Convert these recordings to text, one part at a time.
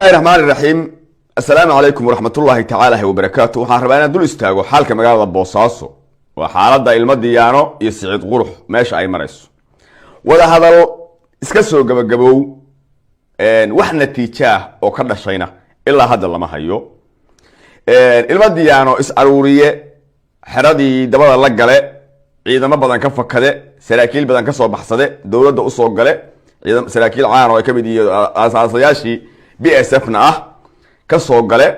Raxmaan Raxiim. Assalaamu calaykum waraxmatullaahi tacaala wabarakaatu. Waxaan rabaa inaan dul istaago xaalka magaalada Boosaaso, waa xaaladda Ilmo Diyaano iyo Siciid Qurux meesha ay marayso. Wada hadal iska soo gabagabow, wax natiijo ah oo ka dhashayna ilaa hadda lama hayo. Ilmo Diyaano is aruuriye, xeradii dabada la gale, ciidamo badan ka fakade, saraakiil badan ka soo baxsade, dowladda usoo gale, saraakiil caan oo ay kamid yihiin aasaasayaashii BSF na ah ka soo gale.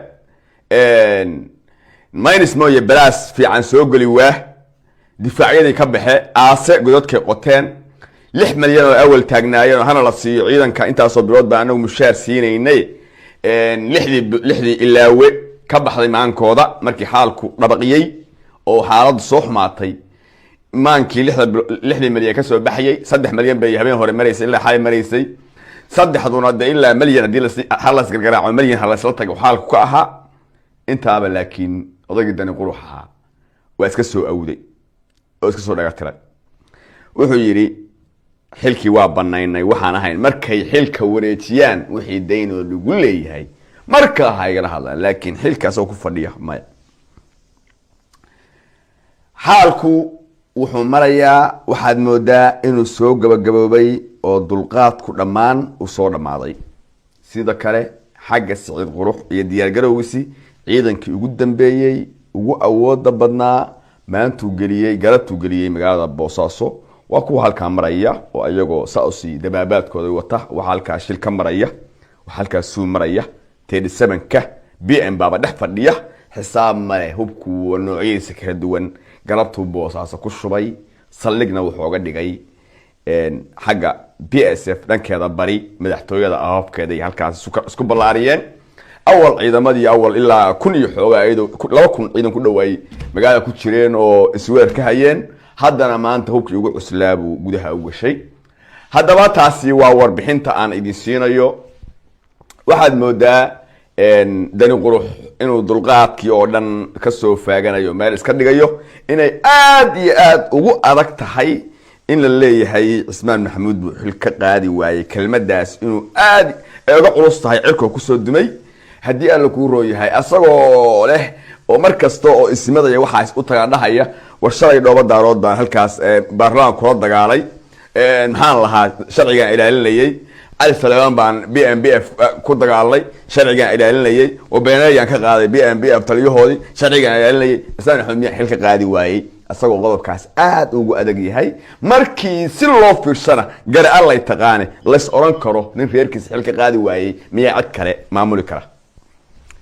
Minus mooye balaas fiican soo geli waa difaacyadii ka baxe, aase godadkay qoteen. 6 malyan oo awal taagnaayeen oo hana la siiyo ciidanka, intaasoo bilood baa anagu mushaar siinaynay, lixdii ilaawe ka baxday maankooda markii xaalku dhabaqiyey oo xaaladdu soo xumaatay. Maankii lixdii malyan kasoo baxayay, 3 malyan bay habeen hore maraysay, ilaa xalay maraysay. Saddexduna de ilaa malyan haddii halas gargaraaco, malyan ha lasla tago xaalku ka ahaa intaaba. Laakiin odaygii Dani Qurux ahaa waa iska soo awday oo iska soo dhagatiray. Wuxuu yidhi xilkii waa banaynay, waxaan ahayn markay xilka wareejiyaan wixii daynoo lagu leeyahay markaa ha igala hadlaan, laakiin xilkaas oo ku fadhiya maya. Xaalku wuxuu marayaa, waxaad moodaa inuu soo gabagaboobay oo dulqaadku dhammaan uu soo dhammaaday. Sida kale xagga Siciid Qurux iyo diyaargarowgiisi, ciidankii ugu dambeeyey, ugu awooda badnaa maantuu geliyey, galabtuu geliyey magaalada Boosaaso. Waa kuwa halkaa maraya oo iyagoo sausi dabaabaadkooda wata. Waxaa halkaa shil ka maraya, waxaa halkaa suu maraya 37-ka BM baaba dhex fadhiya. Xisaab male hubku noocyadiisa kala duwan galabtuu Boosaaso ku shubay. Saldhigna wuxuu oga dhigay xagga BSF dhankeeda bari, madaxtooyada afafkeeda iyo halkaas isku ballaariyeen. Awal ciidamadii awal ilaa 1000 iyo xoogaa, iyadoo 2000 ciidan ku dhawaayay magaalada ku jireen oo isweer ka hayeen. Haddana maanta hubkii ugu cuslaabuu gudaha u gashay. Haddaba taasi waa warbixinta aan idin siinayo. Waxaad moodaa Dani Qurux inuu dulqaadkii oo dhan kasoo faaganayo, meel iska dhigayo, inay aad iyo aad ugu adag tahay in la leeyahay Cismaan Maxamuud buu xil ka qaadi waayey. Kelmadaas inuu aad uga culus tahay cirkoo kusoo dumay. Haddii Alla kuu roon yahay, asagoo leh oo mar kasta oo ismadaya waxaas u tagaa dhahaya: "War shalay Dhooba Daarood baan halkaas baarlamaan kula dagaalay, maxaan lahaa, sharcigaan ilaalinayay. Cali Saleeman baan BMBF ku dagaalay, sharcigaan ilaalinayay, oo beenayaan ka qaaday BMBF taliyahoodii, sharcigaan ilaalinayay. Cismaan Maxamed miyaan xil ka qaadi waayey?" Isagoo qodobkaas aad ugu adag yahay, markii si loo fiirsana gare allay taqaane lays odhan karo nin reerkiisa xil ka qaadi waayey miyaa cid kale maamuli kara?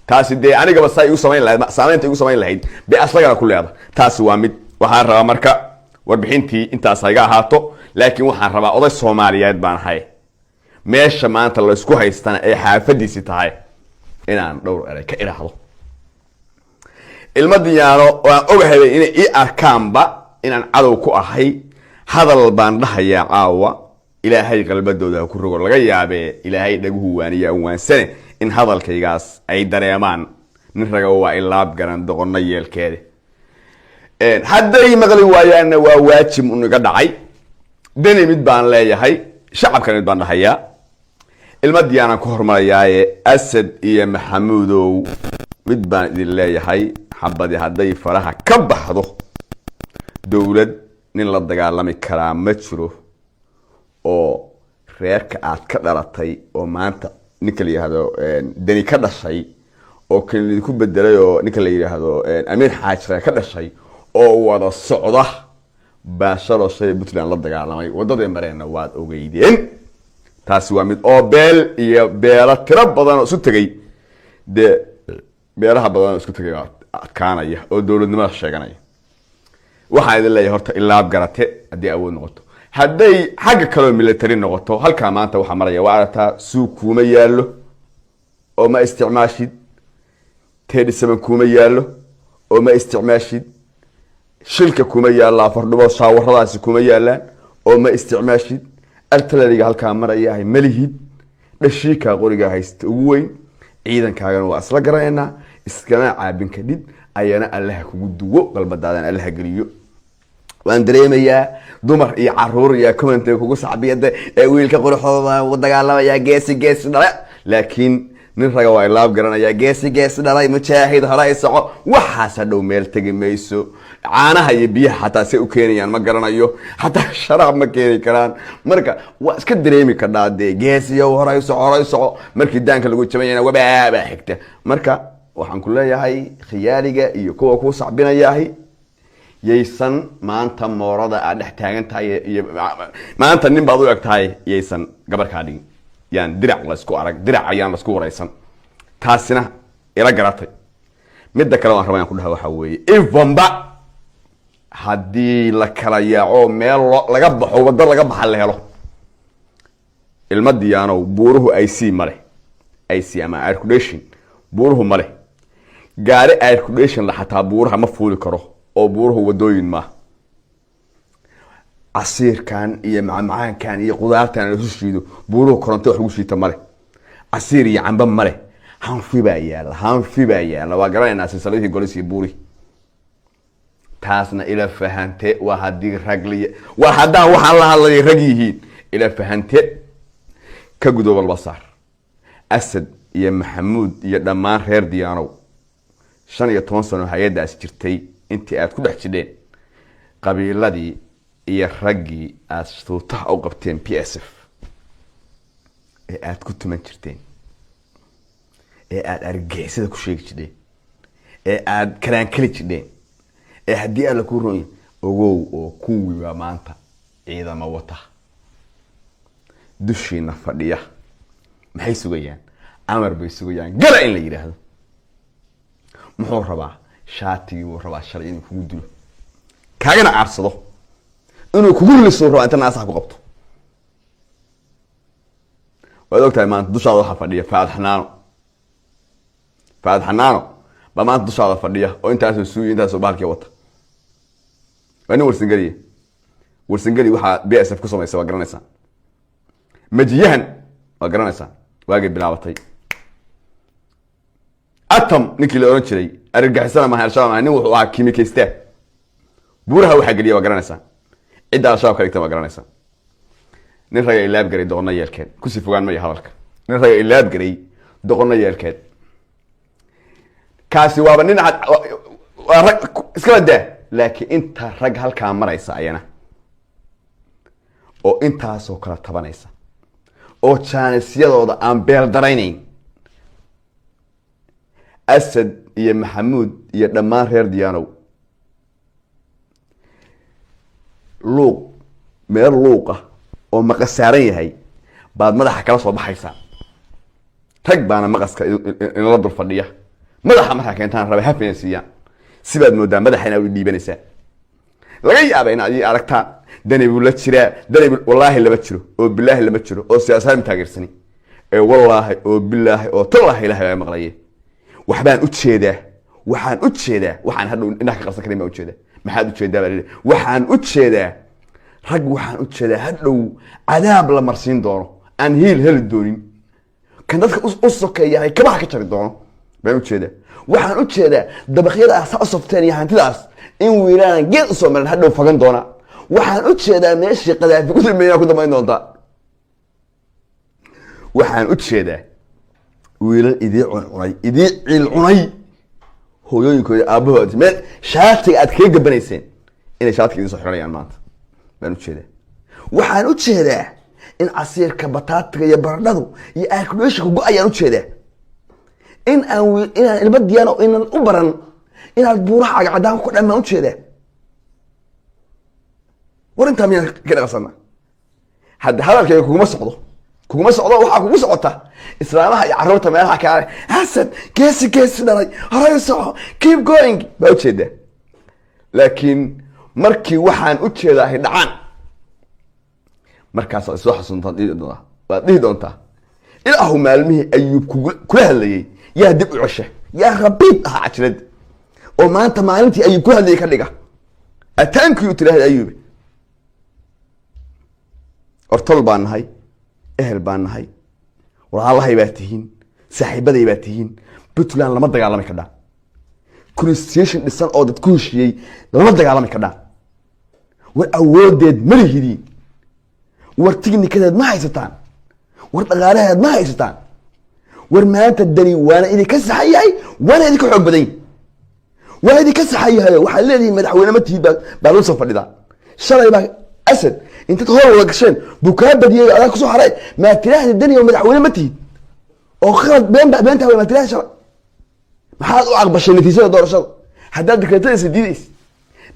Taasi dee anigaba saa igu samayn lahayd, saameynta igu samayn lahayd bay asagana ku leeda. Taasi waa mid. Waxaan rabaa marka warbixintii intaas hayga ahaato, laakiin waxaan rabaa, oday Soomaaliyeed baan ahay, meesha maanta laysku haystana ay xaafadiisi tahay, inaan dhowr eray ka idhaahdo. Ilmo Diyaano waan ogahayba inay ii arkaanba inaan cadow ku ahay. Hadal baan dhahayaa caawa, Ilaahay qalbadooda ha ku rogo. Laga yaabee Ilaahay dhaguhu waaniya waansane in hadalkaygaas ay dareemaan. Nin raga waa ilaab garan doqonno yeelkeede. Hadday maqli waayaanna waa waajib uniga dhacay. Deni mid baan leeyahay, shacabkana mid baan dhahayaa. Ilmo Diyaanaan ku hormarayaaye, Asad iyo Maxamuudow, mid baan idin leeyahay: xabadi hadday faraha ka baxdo, dowlad nin la dagaalami karaa ma jiro. Oo reerka aad ka dhalatay oo maanta ninka la yihahdo Deni ka dhashay oo kan ku bedelay oo ninka la yidhaahdo Amiir Xaajire ka dhashay oo wada socda baa shaloo shay Puntland la dagaalamay. Waddaday mareenna waad ogeydeen. Taasi waa mid oo beel iyo beelo tiro badan oo isu tegay. Dee beelaha badan oo isku tegay baa adkaanaya oo dowladnimada sheeganaya. Waxaan idin leeyahay horta ilaab garate haddii awood noqoto. Hadday xagga kaleo military noqoto, halkaa maanta waxaa maraya waa aragtaa. Suug kuuma yaallo oo ma isticmaashid, 37 kuuma yaallo oo ma isticmaashid, shilka kuma yaallo, afar dhubood shaawaradaasi kuma yaalaan oo ma isticmaashid, artilleriga halkaa marayahay malihid, dhashiikaa qorigaa haysta ugu weyn. Ciidankaagana waa isla garanaynaa, iskana caabin kadhid. Ayana Allaha kugu duwo, qalbadaadan Allaha geliyo. Waan dareemayaa dumar iyo caruur iyo comment kugu sacbiyada ee wiilka quruxdooda u dagaalamaya, geesi geesi dhale, laakiin Nin raga waa ilaab garanayaa. Geesi geesi dhalay, mujaahid, hore soco. Waxaas hadhow meel tegi mayso. Caanaha iyo biyaha xataa say u keenayaan ma garanayo, xataa sharaab ma keeni karaan. Marka waa iska dareemi kardhaa dee, geesiyo horay soco, horay soco. Markii daanka lagu jabayana wabaabaa xigta. Marka waxaan ku leeyahay, khiyaaliga iyo kuwa kuu sacbinayaahi yaysan maanta moorada aad dhex taagan tahay iyo maanta nin baad u eg tahay yaysan gabar kaa dhigin. Yaan dirac laysku arag, dirac ayaan laysku waraysan. Taasina ila garatay. Midda kale waan rabaa inaan ku dhaha waxaa weeye, ivanba haddii la kala yaaco, meel laga baxo, waddo laga baxa la helo, ilma Diyaanow, buuruhu AC male, AC ama aircondition buuruhu male. Gaari aircondition la xataa buuraha ma fuuli karo, oo buuruhu wadooyin maaha. Casiirkan iyo macmacaankan iyo qudaartan lasu shiido, buuruhu koronto wax lagu shiita male, casiir iyo cambe male. Hanfi baa yaala, hanfi baa yaala. Waa garanaynaa silsiladihii Golis iyo buuri. Taasna ila fahante. Waa haddii ragliy, waa haddaan waxaan la hadlaya rag yihiin. Ila fahante. Ka gudoob Albasaar, Asad iyo Maxamuud iyo dhammaan reer Diyaanow, 15 sano hay-addaas jirtay. Intii aad ku dhex jidheen qabiiladii iyo raggii aad suutaha u qabteen PSF ee aad ku tuman jirteen, ee aada argagixisada ku sheegi jidheen, ee aada karaankeli jidheen, ee haddii alla kuu ronya, ogow oo kuwiiba maanta ciidamo wata dushiina fadhiya. Maxay sugayaan? Amar bay sugayaan, gala in la yidhaahdo. Muxuu rabaa? Shaatigii buu rabaa shalay inuu kugu dilo, kaagana caarsado, inuu kugu liso rabaa, inta naasaha ku qabto. Waad ogtahay, maanta dushaada waxaa fadhiya Faad Xanaano. Faad Xanaano baa maanta dushaada fadhiya, oo intaasoo suuy, intaasoo bahalkii wata. Waa nin Warsangeliya. Warsangeli waxaa PSF ku samaysa waa garanaysaa, majiyahan waa garanaysaa waagay bilaabatay. Atom ninkii la ohan jiray, argagixisana maaha, Al-Shabaab maaha, nin wuxuu ahaa kimikaystaa. Buuraha waxaa geliya waa garanaysaa, cidda Al-Shabaab ka dhigta waa garanaysaa. Nin raga ilaab garay, doqonna yeelkeed. Kusii fogaan maya hadalka. Nin raga ilaab garay, doqonna yeelkeed. Kaasi waaba nin cad, waa rag iska badaa. Laakiin inta rag halkaa maraysa ayana oo intaasoo kala tabanaysa oo jaanisyadooda aan beel daraynayn, Asad iyo Maxamuud iyo dhammaan reer Diyaanow, luuq, meel luuqa oo maqas saaran yahay baad madaxa kala soo baxaysaa. Rag baana maqaska inala dul fadhiya. Madaxa markaa keentaan raba hafina siiyaan, sibaad moodaa madaxa inaad u dhiibanaysaa. Laga yaaba inaad ii aragtaan Dani buu la jiraa, Dani buu. Wallaahi lama jiro, oo bilaahi lama jiro, oo siyaasad ma taageersani. Ee wallaahi oo bilaahi oo tallaahi, Ilahay baa maqlaye, waxbaan u jeedaa. Waxaan u jeedaa waxaan hadhow indhaha ka qabsan karin baan ujeedaa. Maxaad ujeedaa baa lihi. Waxaan u jeedaa rag, waxaan u jeedaa hadhow cadaab la marsiin doono, aan hiil heli doonin, kan dadka u sokeeyahay kabaha ka jari doono baan ujeedaa. Waxaan u jeedaa dabaqyadaas ha u softeen iyo hantidaas in wiilaanan geed usoo marin hadhow fagan doona. Waxaan u jeedaa meeshii Qadaafi ku dambeeyaa ku dambayn doontaa. Waxaan u jeedaa wiilal idii cuncunay, idii ciil cunay, hooyooyinkooda, aabahood meel shaatiga aad kaga gabanayseen inay shaatiga idin soo xiranayaan maanta baan ujeedaa. Waxaan u jeedaa in casiirka bataatiga iyo baradhadu iyo airconditionka go-ayaan ujeedaa, in aan inaan ilma Diyaano inan u baran inaad buuraha cagacadaan ku dhan baan ujeedaa. War intaa miyaan ka dhaqasana? Hadda hadalkayga kuguma socdo, kuguma socdo. Waxaa kugu socota islaamaha iyo carruurta meelaha kaale. Xasan geesi geesi dhalay, horay soco, keep going baa ujeedaa. Laakiin markii waxaan ujeedaa ay dhacaan, markaasaad soo xasuuntaan dhihi doontaa, waad dhihi doontaa: "Ilaahu maalmihii Ayuub kula hadlayay yaa dib u cesha, yaa rabiid ahaa cajilad, oo maanta maalintii Ayuub kula hadlayay ka dhiga." Ataankii u tiraahda Ayuube. Ortol baan nahay, ehel baan nahay, walaalahay baa tihiin, saaxiibaday baa tihiin. Puntland lama dagaalami kadhaan. Constitution dhisan oo dad ku heshiiyey lama dagaalami kadhaan. War awoodeed ma lihidiin, war tighnikadeed ma haysataan, war dhaqaalaheed ma haysataan. War maanta Dani waana idinka saxan yahay, waana idinka xoog badan yahay, waa idinka saxan yahay. Waxaad leedihiin madaxweyne ma tihid, baad la soo fadhidaa. Shalay baa Asad intaad hor wada gasheen buu kaa badiyey, adaa kusoo haray. Maa tiraahda Dani oo madaxweyne ma tihid oo khalad been ba beenta maa tiraahda? Shalay maxaad u aqbashay natiijada doorashada haddaad dikreetadiisa diidaysid?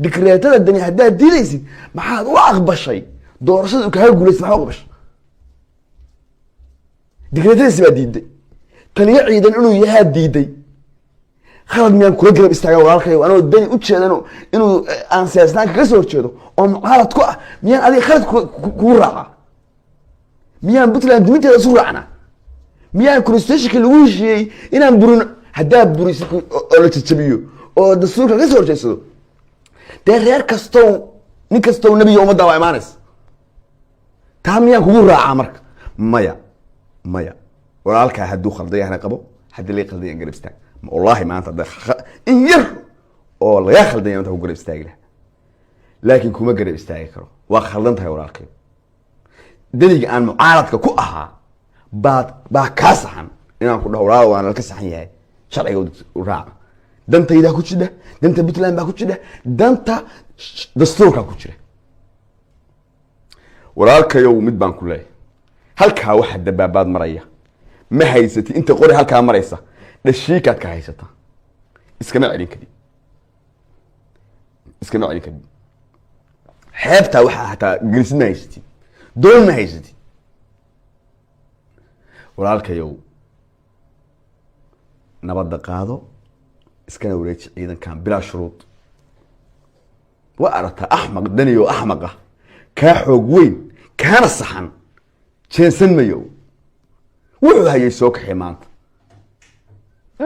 Dikreetada Dani haddaad diidaysid, maxaad u aqbashay doorashada uu kaaga guulaystay? Maxaad u aqbashay? Dikreetadiisi baa diiday, taliyo ciidan inuu yahaa diiday. Khalad miyaan kula garab istaaga walaalkayo, anoo Dani u jeedan inuu aan siyaasnaan kaga soo horjeedo oo mucaarad ku ah? Miyaan adiga khalad kugu raaca? Miyaan Puntland duminteeda isu raacna? Miyaan constitutionka lagu heshiiyey inaan burin? Haddaa burisid oo la jajabiyo oo dastuurka laga soo horjeedsado, dee reer kastow, nin kastow nebiga ummadda waa imaanaysa. Taa miyaan kugu raacaa marka? Maya, maya. Walaalkaa hadduu khaldan yahna qabo, haddii laga khaldan yahan garab istaag. Wallaahi maanta hadda in yar oo lagaa khaldan yahay maanta ku garab istaagi laha, laakiin kuma garab istaagi karo. Waa khaldan tahay walaalkay. Daniga aan mucaaradka ku ahaa baad baa kaa saxan inaan ku dhaho: walaal, waan laka saxan yahay, sharciga u raaca. Dantaydaa ku jidha, danta Puntland baa ku jidha, danta dastuurkaa ku jira. Walaalkayow, mid baan ku leeyahay: halkaa waxa dabaabaad maraya ma haysatid. Inta qori halkaa maraysa dhashiikaad ka haysataa, iskama celin kadib, iskama celin kadib. Xeebtaa waxaa hataa gelisid ma haysatid, doon ma haysatid. Walaalkayow, nabadda qaado, iskana wareeji ciidankan bilaa shuruud. Waa aragtaa axmaq Dani oo axmaq ah, kaa xoog weyn, kaana saxan, jeensan mayo. Wuxuu hayay soo kaxay maanta,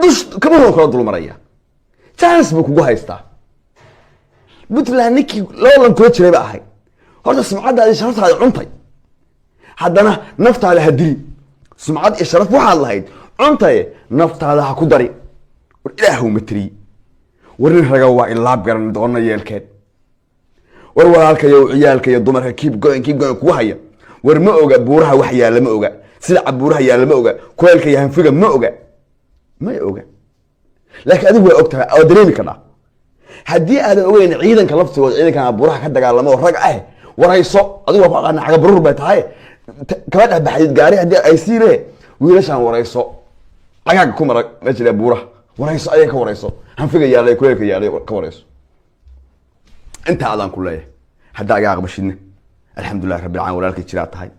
dush kabahoon kala dulmaraya, chance buu kugu haystaa. Puntland ninkii loolan kula jiray ba ahay. Horta sumcaddaadi, sharaftaadi cuntay, haddana naftaada ha dili. Sumcad iyo sharaf waxaad lahayd cuntaye, naftaada ha ku dari. War Ilaahow ma tiriy? War nin raga waa ilaab garan doona yeelkeed. War walaalkayo, ciyaalka iyo dumarka keep going, keep going kugu haya, war ma oga buuraha wax yaalla, ma oga sidaca buuraha yaalla, ma oga kuleelka iyo hanfiga, ma oga, ma oga. Laakiin adigu waa og tahay oo dareemi kadhaa. Haddii aadan ogeyn ciidanka laftigooda, ciidankan buuraha ka dagaalamo oo rag ah warayso. Adigu waa ku aqaana, cagabaruur bay tahay, kala dhexbaxayd gaari haddii ay sii le wiilashaan warayso, cagaaga ku mara ma jira buuraha warayso, ayaga ka warayso, hanfiga yaallay, kuleelka yaallay ka warayso. Intaa adaan ku leeyahay. Haddaa iga aqbashidna, alxamdulilah rabbil caalamiin, walaalkay jiraa tahay.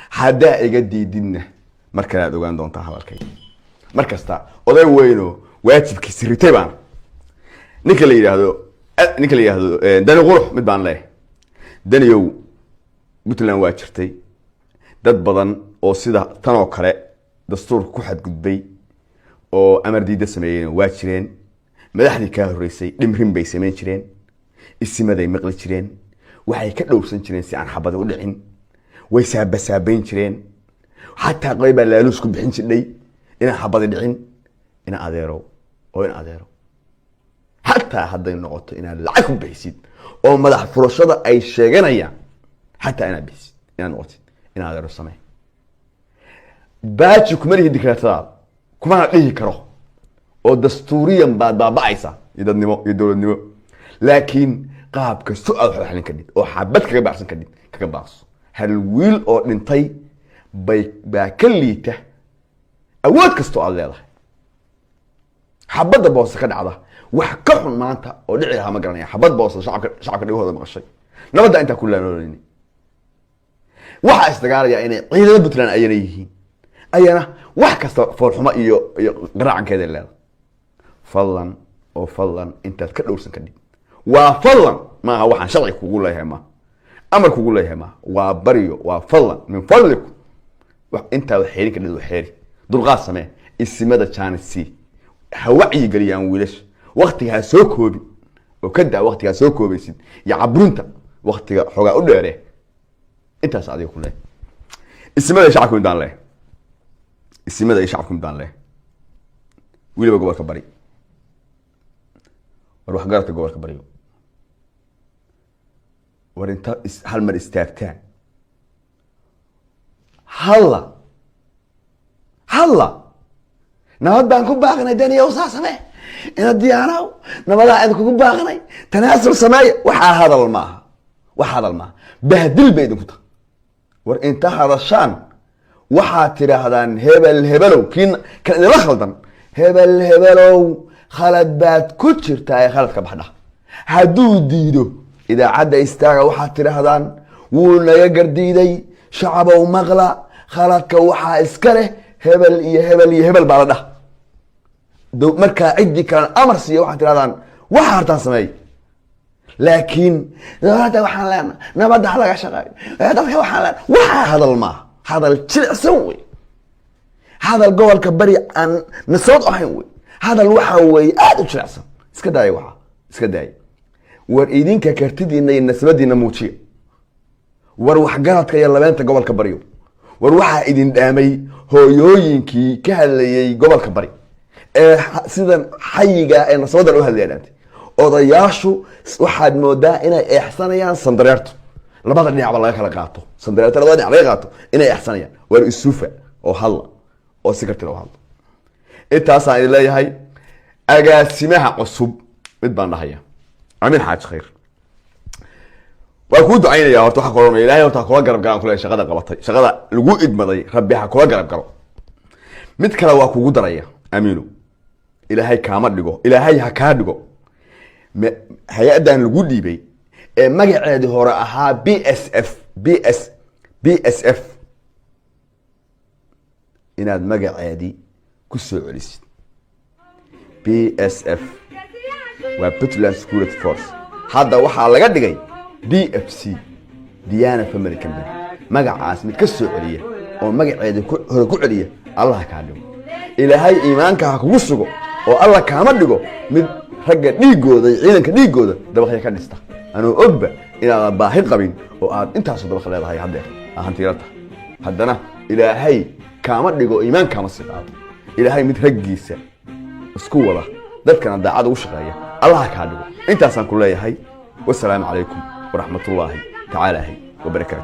Haddaa iga diididna, mar kale aad ogaan doontaa hadalkayga. Mar kasta oday weyno waajibkiisi ritay baana. Ninka la yidhaahdo Dani Qurux, mid baan leeyahay. Daniyow, Puntland waa jirtay dad badan oo sida tan oo kale dastuurka ku xadgudbay oo amar diida sameeyeyna waa jireen. Madaxdii kaa horreysay dhimrin bay samayn jireen, isimaday maqli jireen, waxay ka dhowrsan jireen si aan xabadi u dhicin, way saabasaabayn jireen, xataa qoy baa laaluus ku bixin jirdhay inaan xabadi dhicin. Ina adeerow oo in adeero, xataa hadday noqoto inaad lacag ku bixisid oo madax furashada ay sheeganayaan xataa inaad bixisid, inaad noqotid, in adeero samee. Baaji kuma lihi dikreetadaada, kumana dhihi karo oo dastuuriyan baad baaba'aysaa iyo dadnimo iyo dowladnimo. Laakiin qaab kasto aad wax xalin kadhid oo xabad kaga baaqsan kadhid, kaga baaqso. Hal wiil oo dhintay bay baa ka liita awood kastoo aad leedahay. Xabadda Boose ka dhacda wax ka xun maanta oo dhici lahaa ma garanaya. Xabad Boose shacabka dhegahooda maqashay. Nabadda intaa ku laanooleyni, waxaa isdagaalaya inay ciidamada Puntland ayana yihiin, ayana wax kasta foolxumo iyo qaraacankeeda leedahay. Fadlan oo fadlan, intaad ka dhowrsan kadhib, waa fadlan, maaha waxaan sharci kugu leeyahay, maaha amar kugu leeyahay, maaha, waa baryo, waa fadlan, min fadlikum. Intaa wax xeerin kadhid, wax xeeri, dulqaad samee, isimada chance ha wacyi geliyaan wiilasha. Waktiga ha soo koobin oo ka daa waktiga ha soo koobaysid iyo cabrinta, waktiga xoogaa u dheere. Intaas adiga ku leeyahay. Isimada iyo shacabku midaan leeyahay, isimada iyo shacabku midaan leeyahay, weliba gobolka Bari. War waxgaradka gobolka Bariyo, war inta hal mar istaagtaan, halla halla. Nabad baan ku baaqnay, daniyow, saa samee, ina diyaanow, nabadaa idinkugu baaqnay, tanaasul sameeya. Waxaa hadal maaha, wax hadal maaha, bahdil bay idinku tahay. War inta hadashaan waxaad tidhaahdaan: hebel hebelow, kii kan idinla khaldan, hebel hebelow, khalad baad ku jirtaa ee khaladka baxdha. Hadduu diido, idaacadda istaaga, waxaad tidhaahdaan: wuu naga gardiiday, shacabow maqla, khaladka waxaa iska leh hebel iyo hebel iyo hebel baa la dhah. Markaa ciddii kalena amar siiya, waxaad tidhahdaan waxa hartaan sameey. Laakiin dowladda waxaan leenahay nabadda ha laga shaqeeyo, dadka waxaan leenahay, waxaa hadal maaha, hadal jilicsan wey, hadal gobolka Bari aan nasood ahayn wey, hadal waxa weeye aada u jilicsan. Iska daaya waxa, iska daaya. War idinka kartidiina iyo nasbadiina muujiya. War waxgaradka iyo labeenta gobolka Baryo, war waxaa idin dhaamay hooyooyinkii ka hadlayay gobolka Bari ee sidan xayiga ee nasbadan u hadlaya dhaantay. Odayaashu waxaad moodaa inay eexsanayaan sandareerto labada dhinacba laga kala qaato, sandareerto labada dhinac laga qaato inay eexsanayaan. War isufa oo hadla oo si kartida u hadla. Intaasaan idin leeyahay. Agaasimaha cusub mid baan dhahaya, Amiin Xaaji Khayr, waa kuu ducaynaya. Horta waxaa ku ohanaya, Ilahay horta ha kula garab galaan kule shaqada qabatay, shaqada lagu idmaday, Rabbi ha kula garab galo. Mid kale waa kugu daraya, Amiino. Ilaahay kaama dhigo, Ilaahay ha kaa dhigo hay-addan lagu dhiibay ee magaceedii hore ahaa BSF BS BSF inaad magaceedii ku soo celisid. BSF waa Puntland Security Force, hadda waxaa laga dhigay DFC, Diana Family Company. Magacaas mid ka soo celiya oo magaceedii hore ku celiya Allah kaa dhigo. Ilaahay iimaanka ha kugu sugo oo Allah kaama dhigo mid ragga dhiigooda iyo ciidanka dhiigooda dabaqya ka dhista, anoo ogba inaadan baahi qabin oo aad intaasoo dabaq leedahay haddeer hantiirata. Haddana Ilaahay kaama dhigo, iimaan kaama sii qaado. Ilaahay mid raggiisa isku wada, dadkana daacad ugu shaqeeya, Allah kaa dhigo. Intaasaan ku leeyahay. Wasalaamu calaykum waraxmatullaahi tacaala wabarakaatu.